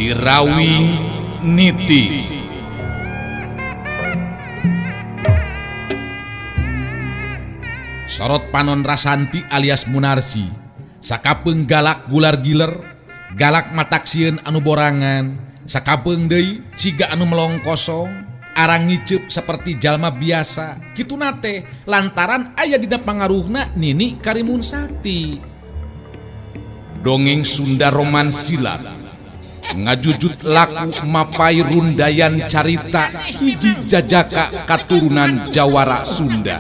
Sirawing Nitis. Sorot panon Rasanti alias Munarsi sakapeung galak gular giler, galak matak sieun anu borangan, sakapeung deui siga anu melong kosong, arang ngiceup seperti jalma biasa. Kituna teh lantaran aya dina pangaruhna Nini Karimun Sakti. Dongeng Sunda Roman Silat ngajujut laku mapai rundayan carita hiji jajaka katurunan Jawara Sunda.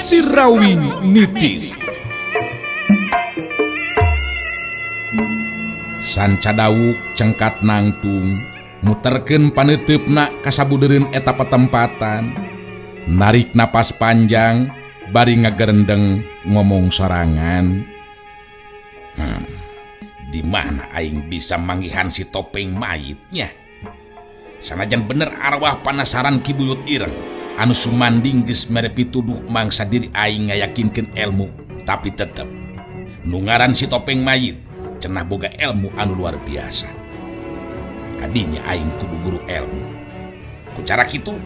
Sirawing Nitis. Sanca dawuk cengkat nangtung muterkeun paneuteup kasabudereun eta patempatan, narik napas panjang bari ngagerendeng ngomong sorangan. Di mana aing bisa manggihan si topeng mayitnya? Sanajan bener arwah panasaran Ki Buyut Ireng anu sumanding geus mere pituduh mangsa diri aing ngayakinkeun ilmu, tapi tetep nu ngaran si topeng mayit cenah boga ilmu anu luar biasa. Kadinya aing kudu guru ilmu. Ku cara kitu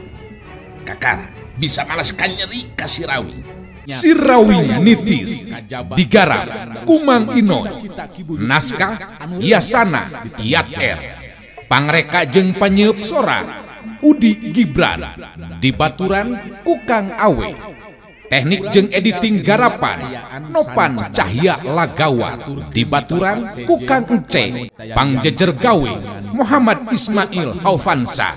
kakara bisa malaskan nyeri ka Sirawing. Sirawing Nitis digarap Kumang Inoy, naskah Yasana Yat R, pangreka jeung panyeup sora Udi Gibran, dibaturan Kukang Awe, teknik jeung editing garapan Nopan Cahya Lagawa, dibaturan Kukang Ence, pangjejer gawe Muhammad Ismail Haufansa.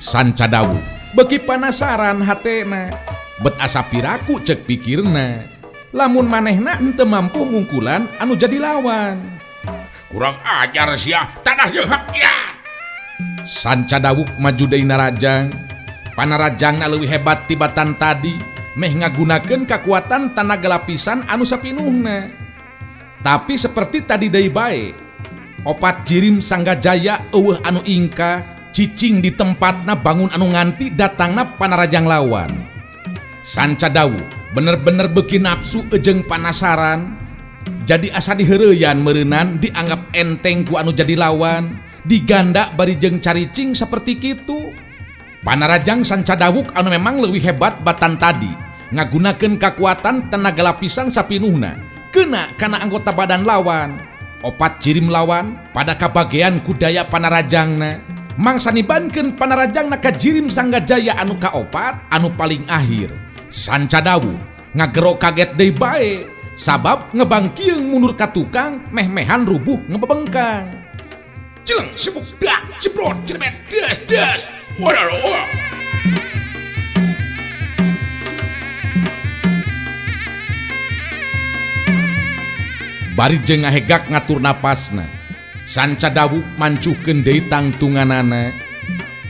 Sanca dawuh beki panasaran hatena, bet asa piraku cek pikirna, lamun manehna henteu mampu ngungkulan anu jadi lawan. Kurang ajar sia, tanah jeung hak ya. Sanca dawuh maju deui narajang, panarajangna leuwih hebat tibatan tadi, meh ngagunakeun kakuatan tanaga lapisan anu sapinuhna. Tapi seperti tadi deui bae, opat jirim Sanggajaya eueuh anu ingka, cicing di tempatna bangun anu nganti datangna panarajang lawan. Sanca dawuh bener-bener beuki nafsu ejeng panasaran, jadi asa diheureuyan meureunan dianggap enteng ku anu jadi lawan, diganda bari jeung caricing seperti kitu. Panarajang Sanca Dawuk anu memang leuwih hebat batan tadi, ngagunakeun kakuatan tenaga lapisan sapinuhna, kena kana anggota badan lawan. Opat jirim lawan pada kabagean ku daya panarajangna. Mangsa nibankeun panarajangna ka jirim Sanggajaya anu kaopat anu paling akhir. Sanca dawuh ngagero kaget deui bae, sabab ngebangkieung mundur ka tukang meh-mehan rubuh ngebebengkang. Cileng sibuk dak ciprot ciremet des des. Waduh. Bari jeung ngahegak ngatur napasna. Sanca dawuh mancuhkeun deui tangtunganana.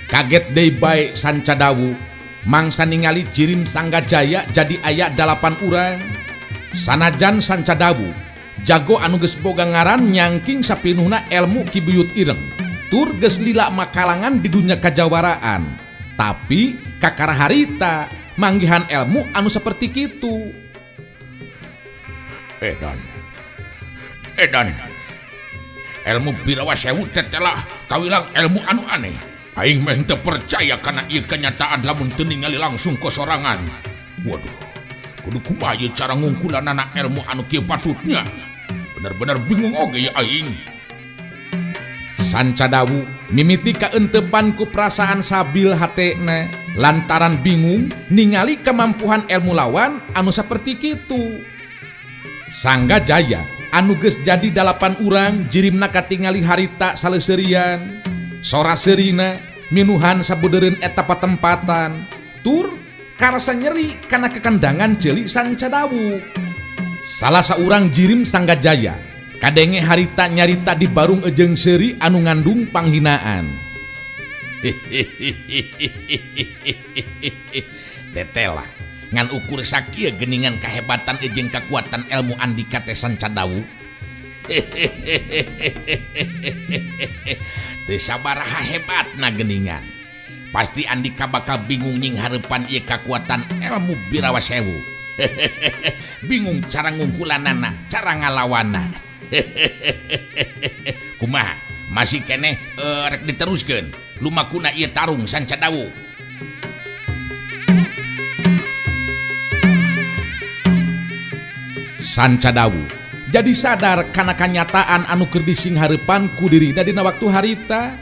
Kaget deui bae Sanca dawuh mangsa ningali jirim Sanggajaya jadi aya 8 urang. Sanajan Sanca dawuh jago anu geus boga ngaran nyangking sapinuhna elmu Ki Buyut Ireng, tur geus lila makalangan di dunya kajawaraan, tapi kakara harita manggihan elmu anu seperti kitu. Edan edan ilmu Birawa Sewu tetelah kawilang ilmu anu aneh. Aing meh teu percaya kana ieu kenyataan lamun teu ningali langsung ke sorangan. Waduh, kudu kumaha ieu cara ngungkulanana ilmu anu kieu patutnya. Bener-bener bingung oge ya aing. Sanca Dawu mimiti kaentepan ku perasaan sabil hatena lantaran bingung ningali kemampuan ilmu lawan anu saperti kitu. Sangga Jaya anu geus jadi 8 urang jirimna katingali harita saleseurian, sora seurina minuhan sabudeureun eta patempatan, tur karasa nyeri kana kekendangan ceuli Sanca Dawu. Salah saurang jirim Sangga Jaya kadenge harita nyarita di barung ejeng seuri anu ngandung panghinaan. Tetela ngan ukur sakieu geningan kahebatan ejeng kakuatan ilmu andika teh Sanca Dawu. Teu sabaraha hebatna geningan. Pasti andika bakal bingung nying hareupan ieu kakuatan ilmu Birawa Sewu. Bingung cara ngungkulanana, cara ngalawana. Kumaha masih keneh rek diteruskeun lumakuna ieu tarung Sanca Dawu. Sanca Dawu jadi sadar kana kanyataan anu keur disinghareupan ku dirina dina waktu harita.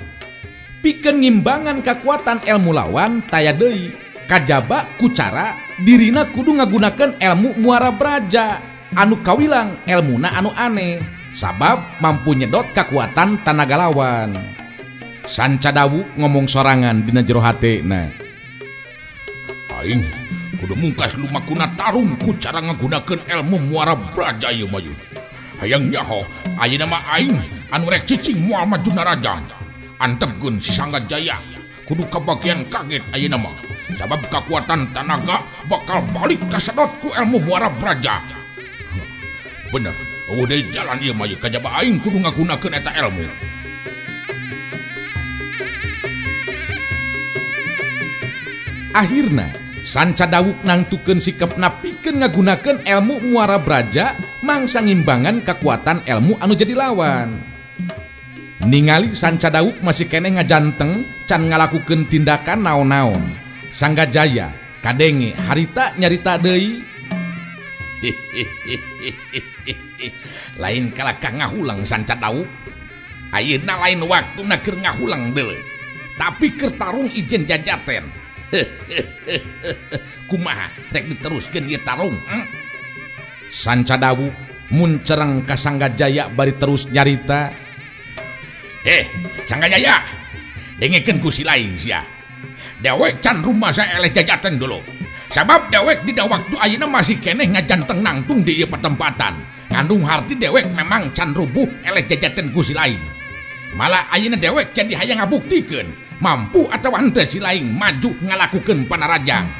Pikeun ngimbangan kakuatan ilmu lawan taya deui kajaba ku cara dirina kudu ngagunakeun ilmu Muara Braja anu kawilang elmuna anu aneh sabab mampu nyedot kakuatan tanaga lawan. Sanca Dawu ngomong sorangan dina jero hatena. Aing kudu mungkas lumakuna tarung ku cara ngagunakeun ilmu Muara Braja ieu mah. Hayang nyaho ayeuna mah aing anu rek cicing moal maju narajang. Antepkeun si Sangga Jaya kudu kabagian kaget ayeuna mah sabab kakuatan tanaga bakal balik kasedot ku ilmu Muara Braja. Bener, eueuh deui jalan ieu mah kajaba aing kudu ngagunakeun eta ilmu. Akhirna Sanca Dawuk nangtukeun sikepna pikeun ngagunakeun ilmu Muara Braja mangsa ngimbangan kakuatan ilmu anu jadi lawan. Ningali Sanca Dawuk masih keneh ngajanteng can ngalakukeun tindakan naon-naon. Sangga Jaya kadenge harita nyarita deui. Lain kalakah ngahulang Sanca Dawuk. Ayeuna lain waktuna keur ngahulang deuleu. Tapi keur tarung ijen jajaten. Kumaha rek diteruskeun ieu tarung? Sanca Dawuk muncereng ka Sangga Jaya bari terus nyarita. Sangga Jaya, dengekeun ku si lain sia. Dewek can rumasa eleh jajaten dulu. Sabab dewek dina waktu ayeuna masih keneh ngajanteng nangtung di ieu patempatan. Ngandung harti dewek memang can rubuh eleh jajaten ku si lain. Malah ayeuna dewek jadi hayang ngabuktikeun mampu atawa henteu si lain maju ngalakukeun panarajang.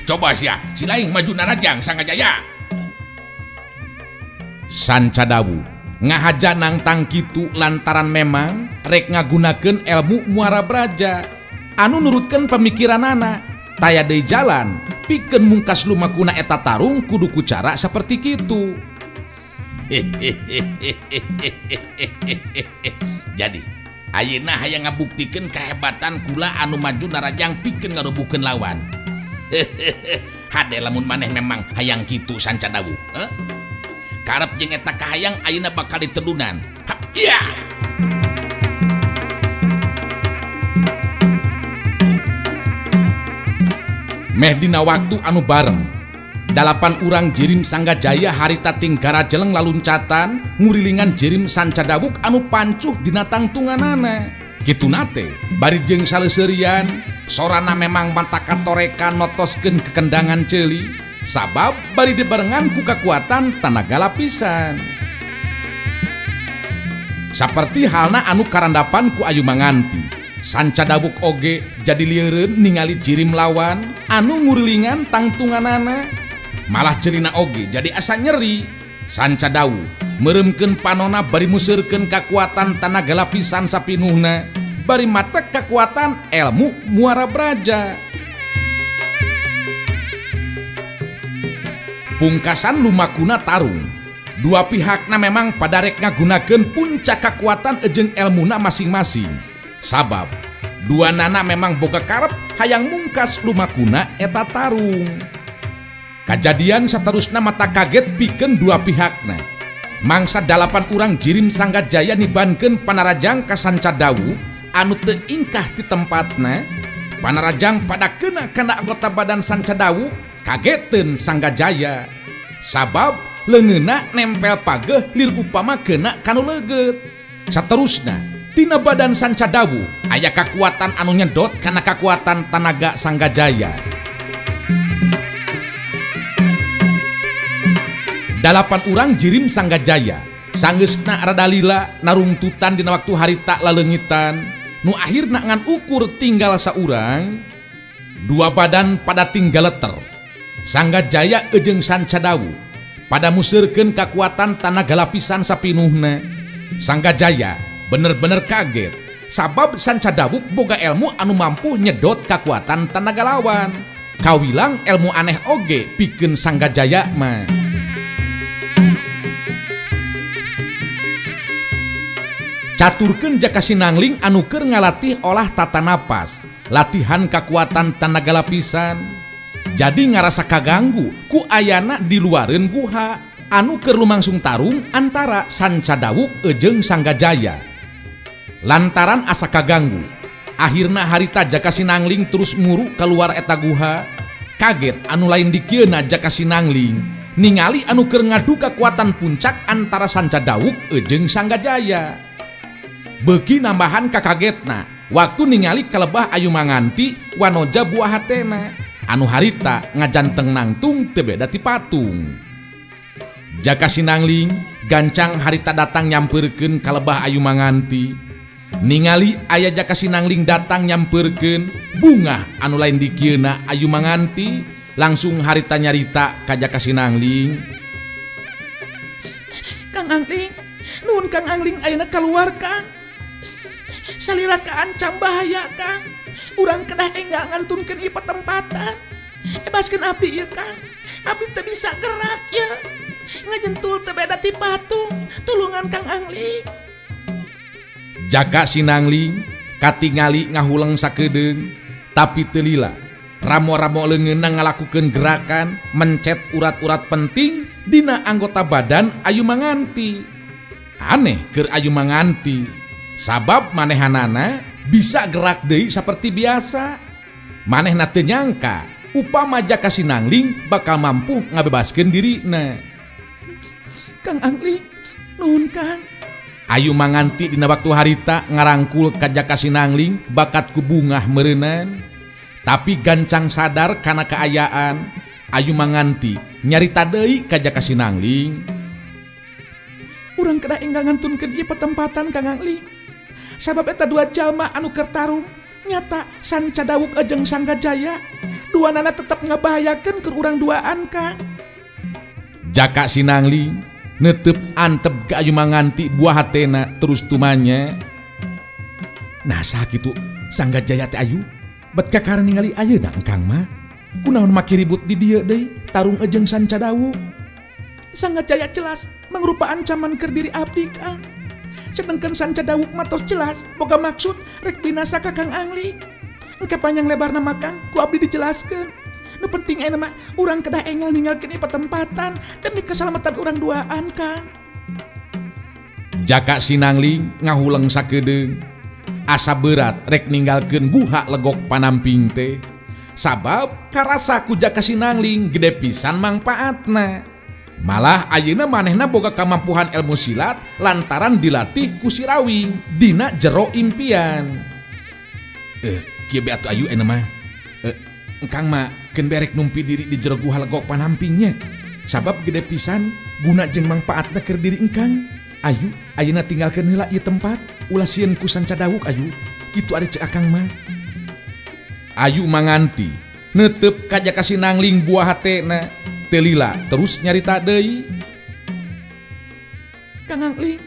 Coba sia, si lain maju narajang Sangga Jaya. Sanca Dawu ngahaja nangtang kitu lantaran memang rek ngagunakeun ilmu Muara Braja anu nurutkeun pemikiranana taya deui jalan pikeun mungkas lumakuna eta tarung kudu ku cara saperti kitu. Jadi ayeuna hayang ngabuktikeun kahebatan kula anu maju narajang pikeun ngarubuhkeun lawan. Hade lamun maneh memang hayang kitu Sanca Dawu. Karep jeung eta kahayang ayeuna bakal ditedunan. Hap, iya. Meh dina waktu anu bareng 8 urang jirim Sangga Jaya harita tinggara jeleng laluncatan ngurilingan jirim Sanca Dawuk anu pancuh dina tangtunganana. Kituna teh bari jeung saleseurian sorana memang mantaka torekan notoskeun kekendangan ceuli sabab bari dibarengan ku kakuatan tanaga lapisan. Saperti halna anu karandapan ku Ayu Manganti, Sanca Dawuk oge jadi lieureun ningali jirim lawan anu ngurilingan tangtunganana. Malah cerina oge jadi asa nyeri. Sanca Dawu meureumkeun panona bari museurkeun kakuatan tanaga lapisan sapinuhna bari matek kakuatan ilmu Muara Braja. Pungkasan lumakuna tarung dua pihakna memang pada rek ngagunakeun puncak kakuatan ejeng elmuna masing-masing. Sabab dua nana memang boga karep hayang mungkas lumakuna eta tarung. Kajadian saterusna mata kaget pikeun dua pihakna. Mangsa 8 urang jirim Sanggajaya nibankeun panarajang ka Sanca Dawuk anu teu ingkah di tempatna. Panarajang pada kena kana anggota badan Sanca Dawuk, kageteun Sanggajaya. Sabab leungeunna nempel pageh lir upama kena kanu leugeut. Saterusna tina badan Sanca Dawuk aya kakuatan anu nyedot kana kakuatan tanaga Sanggajaya. 8 urang jirim Sanggajaya sanggeusna rada lila narungtutan dina waktu harita laleungitan nu akhirna ngan ukur tinggal saurang. 2 badan pada tinggal leter. Sanggajaya jeung Sanca Dawuk pada museurkeun kakuatan tanaga lapisan sapinuhna. Sanggajaya bener-bener kaget sabab Sanca Dawuk boga ilmu anu mampu nyedot kakuatan tanaga lawan. Kawilang ilmu aneh oge pikeun Sanggajaya mah. Caturkeun Jaka Sinangling anu keur ngalatih olah tata napas, latihan kakuatan tanaga lapisan. Jadi ngarasa kaganggu ku ayana di luareun guha anu keur lumangsung tarung antara Sanca Dawuk jeung Sanggajaya. Lantaran asa kaganggu, akhirna harita Jaka Sinangling terus muru keluar eta guha. Kaget anu lain dikieuna Jaka Sinangling ningali anu keur ngadu kakuatan puncak antara Sanca Dawuk jeung Sanggajaya. Beuki nambahan kakagetna waktu ningali kalebah Ayu Manganti wanoja buah hatena anu harita ngajanteng nangtung teu beda ti patung. Jaka Sinangling gancang harita datang nyampeurkeun kalebah Ayu Manganti. Ningali aya Jaka Sinangling datang nyampeurkeun bungah anu lain dikieuna Ayu Manganti langsung harita nyarita ka Jaka Sinangling. Kang Angling, nuhun Kang Angling ayeuna kaluar Kang. Salira kaancam bahaya Kang. Urang kedah enggal ngantunkeun ieu patempatan. Ebaskeun abdi ieu Kang. Abdi teu bisa gerak ya. Ngajentul teu beda ti patung. Tulungan Kang Angling. Jaka Sinangling katingali ngahuleng sakedeung tapi teu lila. Ramo-ramo leungeunna ngalakukeun gerakan mencet urat-urat penting dina anggota badan Ayu Manganti. Aneh keur Ayu Manganti. Sabab manehanana bisa gerak deui saperti biasa. Manehna teu nyangka upama Jaka Sinangling bakal mampu ngabebaskeun dirina. Kang Angling, nuhun Kang. Ayu Manganti dina waktu harita ngarangkul ka Jaka Sinangling bakat ku bungah meureunan. Tapi gancang sadar kana kaayaan, Ayu Manganti nyarita deui ka Jaka Sinangling. Urang kedah enggal ngantunkeun ieu patempatan Kang Angling. Sabab eta dua jalma anu keur tarung nyata Sanca Dawuk jeung Sanggajaya. Duanana tetep ngabahayakeun keur urang duaan Kang. Jaka Sinangling netep antep ka Ayu Manganti buah hatena terus tumanya. Nah sakitu Sanggajaya teh Ayu bet kakara ningali ayeuna engkang mah. Kunaon maki ribut di dieu deui tarung jeung Sanca Dawuk. Sanggajaya jelas mangrupa ancaman keur diri abdi Kang. Sedengkeun Sanca Dawuk mah tos jelas boga maksud rek binasa ka Kang Angling. Engke panjang lebarna mah Kang ku abdi dijelaskeun. Nu penting ayeuna mah urang kedah enggal ninggalkeun ieu patempatan demi keselamatan urang duaan Kang. Jaka Sinangling ngahuleng sakedeung. Asa berat rek ninggalkeun guha Legok Panamping teh. Sabab karasa ku Jaka Sinangling gede pisan mangpaatna. Malah ayeuna manehna boga kamampuhan ilmu silat lantaran dilatih ku si Rawing dina jero impian. Kieu be atuh Ayu ayeuna mah. Engkang mah keun berek numpi diri di jero guha Legok Panampingnya. Sabab gede pisan guna jeung mangpaatna keur diri engkang. Ayu ayeuna tinggalkeun heula ieu tempat ulah sieun ku Sanca Dawuk Ayu. Kitu ari ceuk akang mah. Ayu Manganti netep ka Jaka Sinangling buah hatena. Teu lila terus nyarita deui. Kang Angling,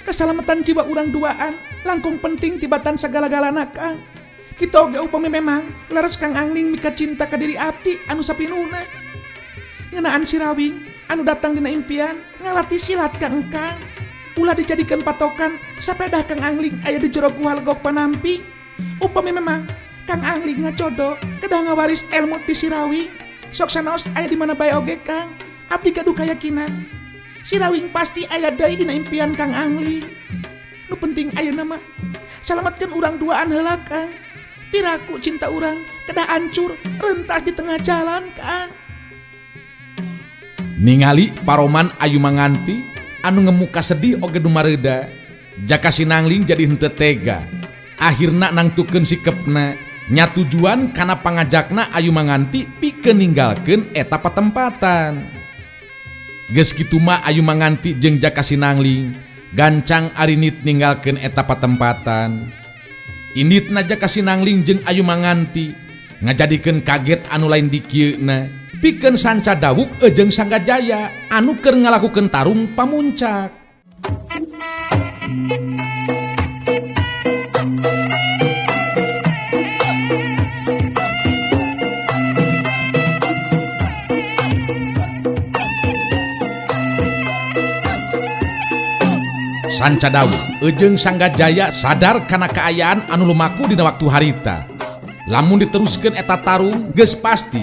keselamatan jiwa urang duaan langkung penting tibatan sagala-galana Kang. Kita oge upami memang leres Kang Angling mika cinta ka diri abdi anu sapinuhna. Ngeunaan si Rawing anu datang dina impian ngalatih silat ka engkang. Ulah dijadikan patokan sapedah Kang Angling aya di jero guha Legok Panamping. Upami memang Kang Angling ngacodo kedah ngawaris ilmu ti si Rawing. Sok sanaos aya di mana bae oge Kang. Abdi gaduh kayakinan Si Rawing pasti aya deui dina impian Kang Angling. Nu penting ayeuna mah salametkeun urang duaan heula Kang. Piraku cinta urang kedah hancur rentas di tengah jalan Kang. Ningali paroman Ayu Manganti anu ngemuka sedih oge dumareuda. Jaka Sinangling jadi henteu tega. Akhirna nangtukeun sikepna nya tujuan kana pangajakna Ayu Manganti pikeun ninggalkeun eta patempatan. Geus kitu mah Ayu Manganti jeung Jaka Sinangling gancang arinit ninggalkeun eta patempatan. Inditna Jaka Sinangling jeung Ayu Manganti ngajadikeun kaget anu lain dikieuna pikeun Sanca Dawuk jeung Sanggajaya anu keur ngalakukeun tarung pamuncak. Sanca Dawuk jeung Sanggajaya sadar kana kaayaan anu lumaku dina waktu harita. Lamun diteruskeun eta tarung geus pasti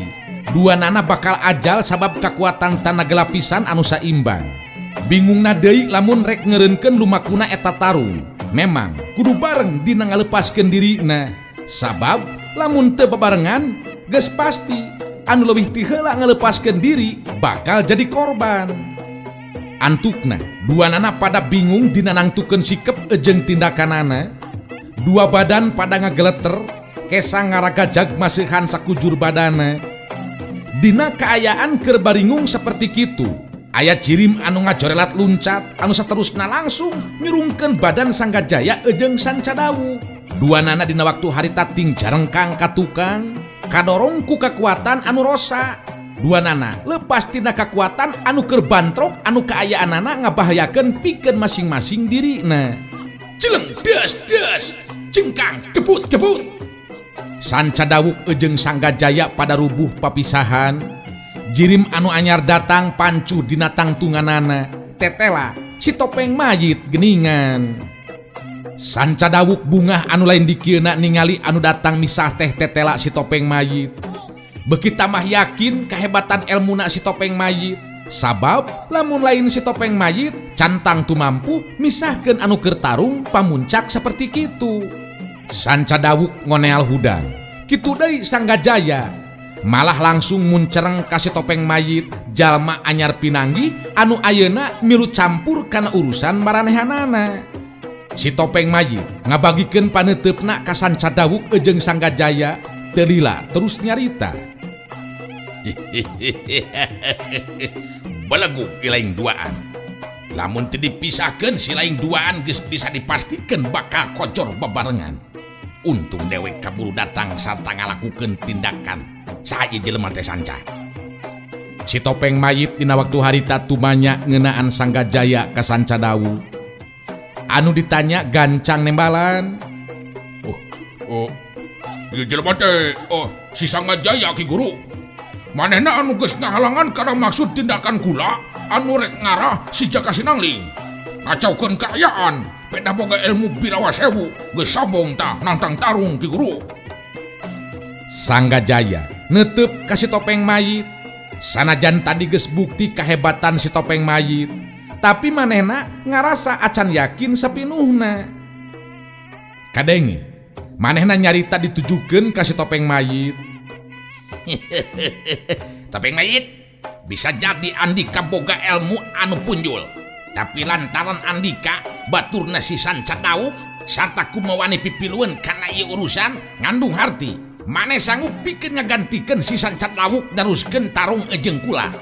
dua nana bakal ajal sabab kakuatan tanaga lapisan anu saimbang. Bingungna deui lamun rek ngeureunkeun lumakuna eta tarung. Memang kudu bareng dina ngalepaskeun dirina. Sabab lamun teu babarengan geus pasti anu leuwih ti heula ngalepaskeun diri bakal jadi korban. Antukna dua nana pada bingung dina nangtukeun sikep jeung tindakanana. Dua badan pada ngageleter kesang ngaragajag masihan sakujur badana. Dina kaayaan keur baringung seperti kitu, aya cirim anu ngajorelat luncat anu saterusna langsung nyurungkeun badan Sanggajaya jeung Sanca Dawuk. Dua nana dina waktu harita ting jarengkang ka tukang kadorong ku kakuatan anu rosa. Dua nana lepas tina kakuatan anu keur bantrok anu kaayaanana ngabahayakeun pikeun masing-masing dirina. Cileng des des cengkang kebut kebut. Sanca Dawuk jeung Sanggajaya pada rubuh papisahan. Jirim anu anyar datang pancuh dina tangtunganana. Tetela si topeng mayit geningan. Sanca Dawuk bungah anu lain dikieuna ningali anu datang misah teh tetela si topeng mayit. Beuki tambah yakin kehebatan elmuna si topeng mayit. Sabab lamun lain si topeng mayit cantang tu mampu misahkeun anu keur tarung pamuncak seperti kitu. Sanca Dawuk ngoneal hudang. Kitu deui Sanggajaya malah langsung muncereng ka si topeng mayit jalma anyar pinanggih anu ayeuna milu campur kana urusan maranehanana. Si topeng mayit ngabagikeun paneuteup-na ka Sanca Dawuk jeung Sanggajaya teu lila terus nyarita. Belegug ilaing duaan. Lamun teu dipisahkeun si laing duaan geus bisa dipastikeun bakal kocor babarengan. Untung dewek kaburu datang sarta ngalakukeun tindakan saha ieu jelema teh Sanca. Si topeng mayit dina waktu harita tumanya ngeunaan Sanggajaya ka Sanca Dawuk. Anu ditanya gancang nembalan. Oh, ieu jelema teh oh si Sanggajaya Ki Guru. Manehna anu geus ngahalangan kana maksud tindakan kula anu rek ngarah si Jaka Sinangling. Ngacaukeun kaayaan, beda boga ilmu birawa sewu, geus sombong tah nantang tarung Ki Guru. Sanggajaya neuteub ka si topeng mayit. Sanajan tadi geus bukti kahebatan si topeng mayit, tapi manehna ngarasa acan yakin sapinuhna. Kadenge, manehna nyarita ditujukeun ka si topeng mayit. Topeng mayit bisa jadi Andika boga ilmu anu punjul, tapi lantaran Andika baturna si Sanca Dawuk sarta kumawani pipilueun kana ieu urusan ngandung harti. Mane sanggup pikeun ngagantikeun si Sanca Dawuk neruskeun tarung jeung kula.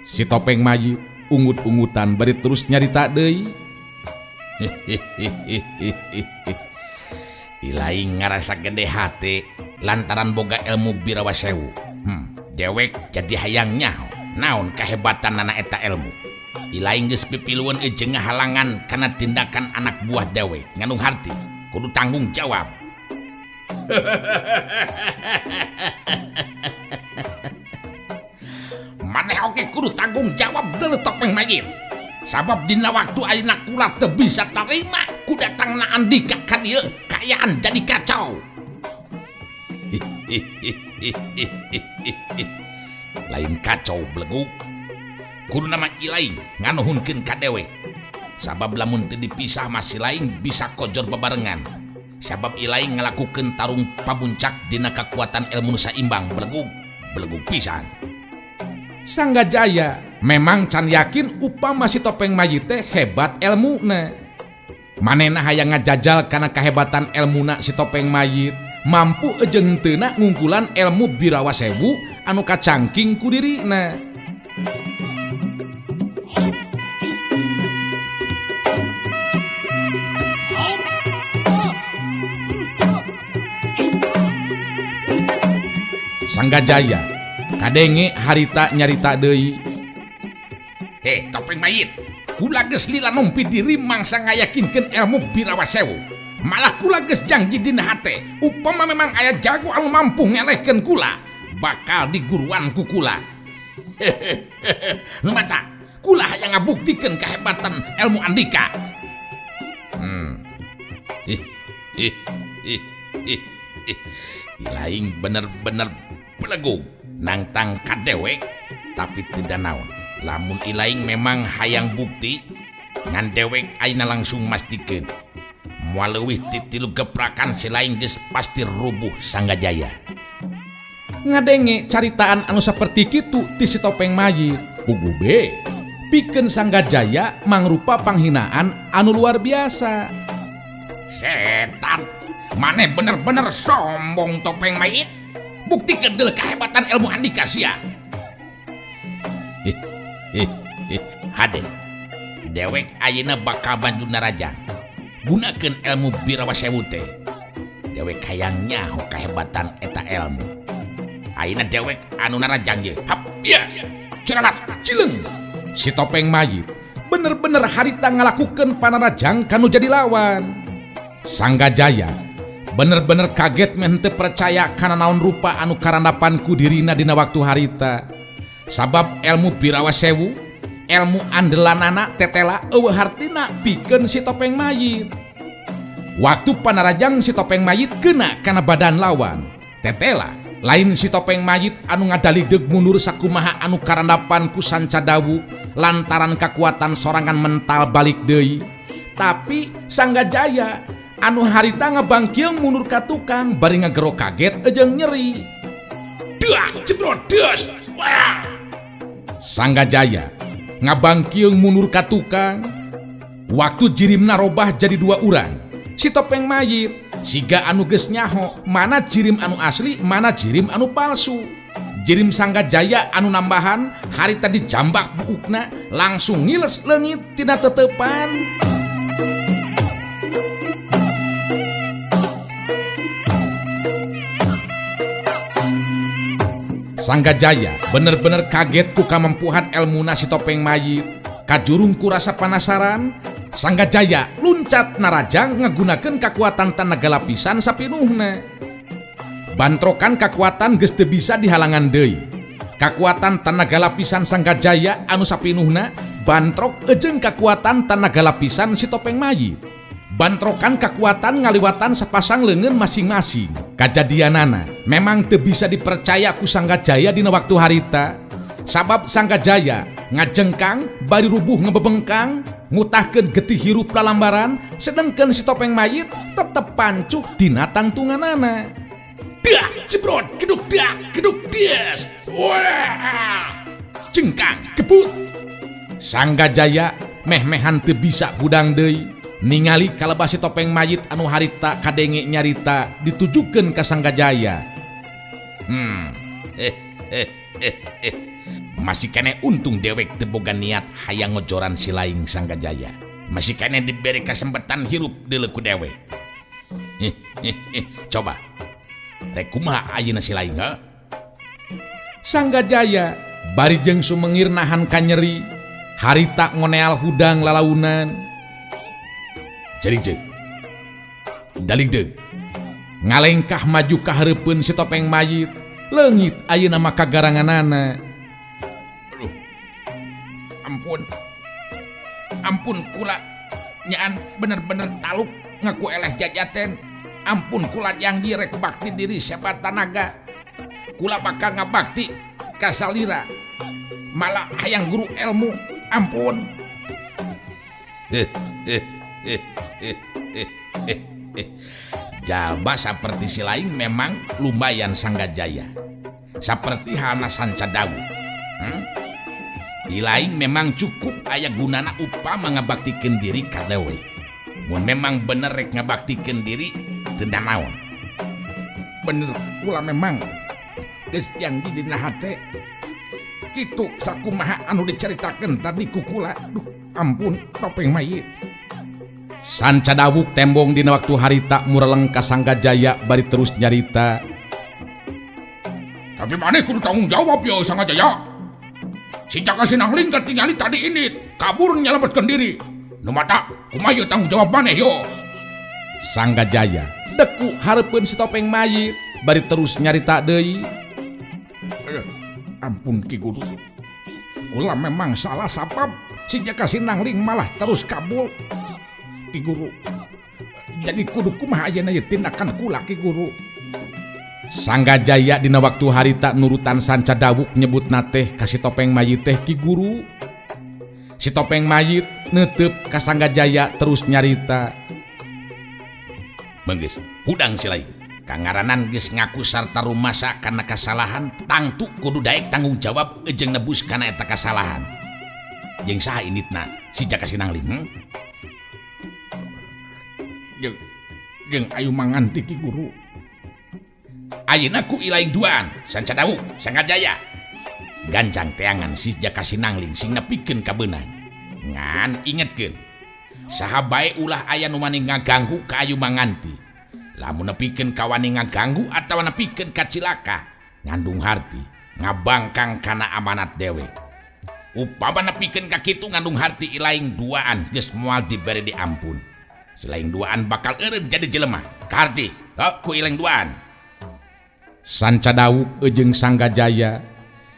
Si topeng mayit ungut-ungutan bari terus nyarita deui. Ilaing ngarasa gede hati lantaran boga ilmu birawa sewu. Dewek jadi hayang nyaho naon kahebatan nana eta ilmu. Ilaing geus pipilueun jeung ngahalangan kana tindakan anak buah dewek ngandung harti kudu tanggung jawab. Maneh oge kudu tanggung jawab deuleu topeng mayit. Sabab dina waktu ayeuna kula teu bisa tarima ku datangna Andika ka dieu kaayaan jadi kacau. Lain kacau belegug. Kudu nama Ilaing nganuhunkeun ka dewek. Sabab lamun teu dipisah mah si Laing bisa kojor bebarengan. Sabab Ilaing ngalakukeun tarung pabuncak dina kekuatan ilmu nu saimbang belegug, belegug pisan. Sanggajaya memang can yakin upama si topeng mayit teh hebat elmuna. Manehna hayang ngajajal kana kahebatan elmuna si topeng mayit, mampu jeung teuna ngungkulan ilmu Birawa Sewu anu kacangking ku dirina. Sanggajaya kadenge harita nyarita deui. Heh, topeng mayit, kula geus lila numpi diri mangsa ngayakinkeun ilmu Birawa Sewu. Malah kula geus janji dina hate, upama memang aya jago anu mampu ngelehkeun kula, bakal diguruan ku kula. Nu mata, kula hayang ngabuktikeun kehebatan ilmu andika. Ilaing bener-bener belegug nangtang ka dewek, tapi tidak naon. Lamun Ilaing memang hayang bukti ngan dewek ayeuna langsung mastikeun. Moal leuwih ti 3 geprakan si Laing geus pasti rubuh Sanggajaya. Ngadenge caritaan anu saperti kitu ti si topeng mayit, puguh be pikeun Sanggajaya mangrupa panghinaan anu luar biasa. Setan, maneh bener-bener sombong topeng mayit. Buktikeun deuleu kehebatan ilmu andika sia. Hade, dewek ayeuna bakal maju narajang. Gunakeun ilmu Birawa Sewu teh. Dewek hayang nyaho kehebatan eta ilmu. Ayeuna dewek anu narajang ye. Hap, ya. Ceralat, cileng. Si topeng mayit bener-bener harita ngalakukeun panarajang kanu jadi lawan. Sanggajaya bener-bener kaget meh henteu percaya kana naon rupa anu karandapan ku dirina dina waktu harita. Sabab ilmu Birawa Sewu, ilmu andelanana tetela eueuh hartina pikeun si topeng mayit. Waktu panarajang si topeng mayit kena kana badan lawan. Tetela lain si topeng mayit anu ngadaligdeg mundur sakumaha anu karandapan ku sanca dawu lantaran kekuatan sorangan mental balik deui. Tapi Sanggajaya anu harita ngabangkiung mundur ka tukang bari ngagero kaget jeung nyeri. Dak jebrot des. Wah. Sanggajaya ngabangkiung mundur ka tukang. Waktu jirimna robah jadi 2 urang. Si topeng mayit siga anu geus nyaho mana jirim anu asli mana jirim anu palsu. Jirim Sanggajaya anu nambahan harita dijambak buukna langsung ngiles leungit tina tetepan. Sanggajaya bener-bener kaget ku kamampuhan elmuna si topeng mayit. Kajurung ku rasa panasaran, Sanggajaya luncat narajang ngagunakeun kakuatan tanaga lapisan sapinuhna. Bantrokan kakuatan geus teu bisa dihalangan deui. Kakuatan tanaga lapisan Sanggajaya anu sapinuhna bantrok jeung kakuatan tanaga lapisan si topeng mayit. Bantrokan kekuatan ngaliwatan sepasang leungeun masing-masing. Kajadianana memang teu bisa dipercaya ku Sanggajaya dina waktu harita. Sabab Sanggajaya ngajengkang bari rubuh ngebebengkang, ngutahkeun getih hirup lalambaran, sedengkeun si topeng mayit tetep pancuh dina tangtunganana. Dak jebrot geduk dak geduk des. Wah! Jengkang kebut. Sanggajaya meh-mehan teu bisa hudang deui. Ningali kalebah si topeng mayit anu harita kadenge nyarita ditujukeun ka Sanggajaya. Masih kene untung dewek teu boga niat hayang ngojoran si Laing Sanggajaya. Masih kene diberi kesempatan hirup deuleu ku dewek. Coba. Rek kumaha ayeuna si Laing, ha? Sanggajaya bari jeung sumengir nahan kanyeri, harita ngoneal hudang lalaunan. Jaring daligdeg ngalengkah maju ka hareupeun si topeng mayit, leungit ayeuna mah kagaranganana. Aduh, ampun, ampun kula nyaan bener-bener taluk ngaku eleh jajaten. Ampun kula yang direk bakti diri siapa tanaga. Kula bakal ngabakti kasalira. Malah hayang guru ilmu. Ampun. Jalma saperti si lain memang lumayan Sanggajaya. Saperti halna Sanca Dawu. Ilaing memang cukup aya gunana upama ngabaktikeun diri ka dewe. Mun memang bener rek ngabaktikeun diri teu naon. Bener kula memang geus janji dina hate. Kitu sakumaha anu dicaritakeun tadi ku kula. Duh, ampun topeng mayit. Sanca Dawuk tembong dina waktu harita mureleng ka Sanggajaya bari terus nyarita. Tapi maneh kudu tanggung jawab ya Sanggajaya. Si Jaka Sinangling ketinggali tadi ini kabur nyelametkeun diri. Nu mata kumaha ieu tanggung jawab maneh yo. Sanggajaya deku hareupeun si topeng mayit bari terus nyarita deui. Ampun Ki Guru. Kula memang salah sabab si Jaka Sinangling malah terus kabur. Ki Guru. Jadi kudu kumaha ayeuna ieu tindakan kula Ki Guru. Sanggajaya dina waktu harita nurutan Sanca Dawuk nyebutna teh ka si topeng mayit teh Ki Guru. Si topeng mayit neuteup ka Sanggajaya terus nyarita. Beunggeus, hudang si lain. Kangaranan geus ngaku sarta rumasa kana kasalahan, tangtu kudu daek tanggung jawab jeung nebus kana eta kasalahan. Jeung saha inditna si Jaka Sinangling? Jeung ayu manganti Ki Guru. Ayeuna ku ilaing duaan Sanca Dawuk Sanggajaya. Gancang teangan si Jaka Sinangling sing nepikeun ka beunang. Ngan ingetkeun, saha bae ulah aya nu wani ngaganggu ka ayu manganti. Lamun nepikeun ka wani ngaganggu atawa nepikeun ka cilaka, ngandung harti ngabangkang kana amanat dewe. Upama nepikeun ka kitu ngandung harti ilaing duaan geus moal dibere diampun. Selain duaan bakal eureun jadi jelema. Kaharti, ku ilaing duaan. Sanca Dawuk jeung Sanggajaya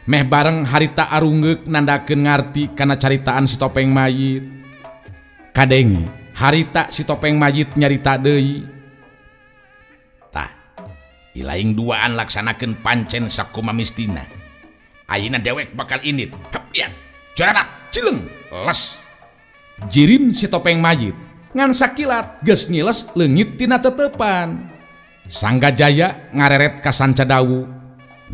meh bareng harita arunggeuk nandakeun ngarti kana caritaan si topeng mayit. Kadenge harita si topeng mayit nyarita deui. Tah, ilaing duaan laksanakeun pancen sakuma mistina. Ayeuna dewek bakal indit. Hep ya. Jorana cileng les. Jirim si topeng mayit ngan sakilat geus ngiles leungit tina tetepan. Sanggajaya ngareret ka Sanca Dawuk.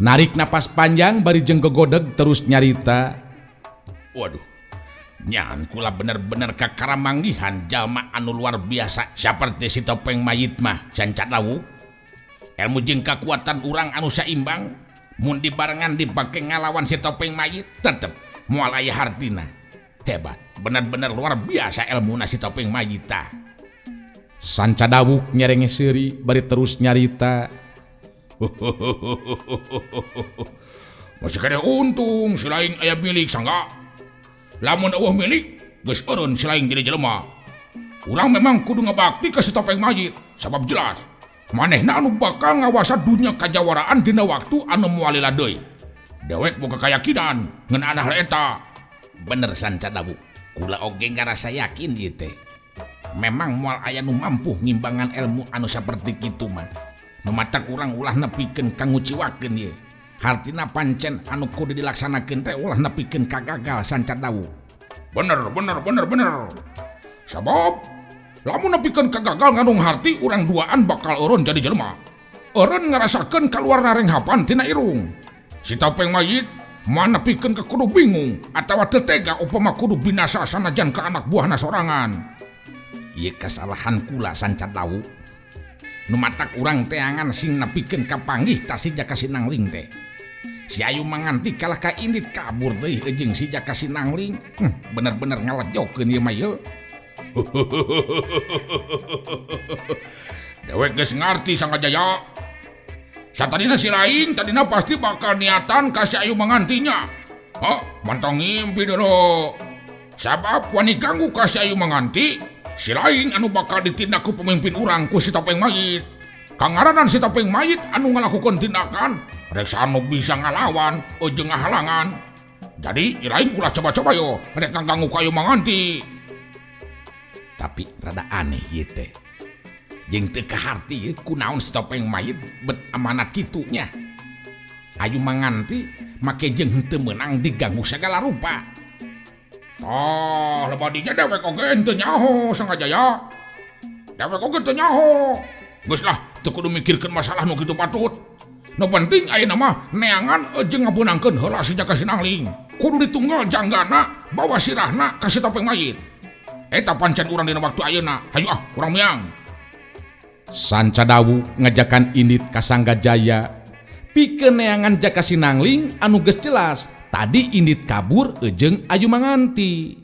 Narik napas panjang bari jeung gogodeg terus nyarita. Waduh, nyan kula bener-bener kakaramanggihan jalma anu luar biasa saperti si topeng mayit mah Sanca Dawuk. Ilmu jeung kakuatan urang anu saimbang mun dibarengan dipake ngalawan si topeng mayit tetep moal aya hartina. Hebat, bener-bener luar biasa ilmuna si topeng mayit tah. Sanca Dawuk nyerenge seuri bari terus nyarita. Masih kene untung si lain aya milik sangga. Lamun eueuh milik geus eureun si lain jadi jelema. Urang memang kudu ngabakti ka si topeng mayit sabab jelas manehna anu bakal ngawasa dunya kajawaraan dina waktu anu moal lila deui. Dewek boga kayakinan ngeunaan hal eta. Bener Sanca Dawuk, kula oge ngarasa yakin ieu teh. Memang moal aya nu mampu ngimbangan ilmu anu saperti kitu mah. Nu matak urang ulah nepikeun ka nguciwakeun ieu. Hartina pancen anu kudu dilaksanakeun teh ulah nepikeun ka gagal Sanca Dawuk. Bener bener bener bener. Sabab lamun nepikeun ka gagal ngandung harti urang duaan bakal eureun jadi jelema. Eureun ngarasakeun kaluar narenghapan tina irung. Si topeng mayit mah nepikeun ka kudu bingung atawa teu tega upama kudu binasa sanajan ka anak buahna sorangan. Ieu kasalahan kula Sanca Dawuk. Nu matak urang teangan sing nepikeun ka panggih ta si Jaka Sinangling teh. Si ayu manganti kalah ka indit kabur deui jeung si Jaka Sinangling. Bener-bener ngalejokeun ieu mah ieu. Dewek geus ngarti Sanggajaya. Satadina si lain tadina pasti bakal niatan ka si ayu mangantinya. Hah, mantong ngimpi dulu. Sabab wani ganggu ka si ayu manganti, si lain anu bakal ditindak ku pemimpin urang ku si topeng mayit. Kangaranan si topeng mayit anu ngalakukeun tindakan, rek anu bisa ngalawan jeung ngahalangan. Jadi lain ulah coba-coba yo rek ngaganggu ka ayu manganti. Tapi rada aneh ieu teh. Jeung teu kaharti kunaon si topeng mayit bet amanat kitu nya. Ayu manganti Make jeung henteu meunang diganggu sagala rupa. Tah, lebadinya dewek oge henteu nyaho Sanggajaya. Dewek oge teu nyaho. Geus lah, teu kudu mikirkeun masalah nu kitu patut. Nu penting ayeuna mah neangan jeung ngabeunangkeun heula si Jaka Sinangling. Kudu ditunggal janggana bawa sirahna ka si topeng mayit. Eta pancen urang dina waktu ayeuna. Hayu ah, urang miang. Sanca Dawu ngajakan indit ka Sanggajaya. Pikeun neangan Jaka Sinangling anu geus jelas tadi indit kabur jeung Ayu Manganti.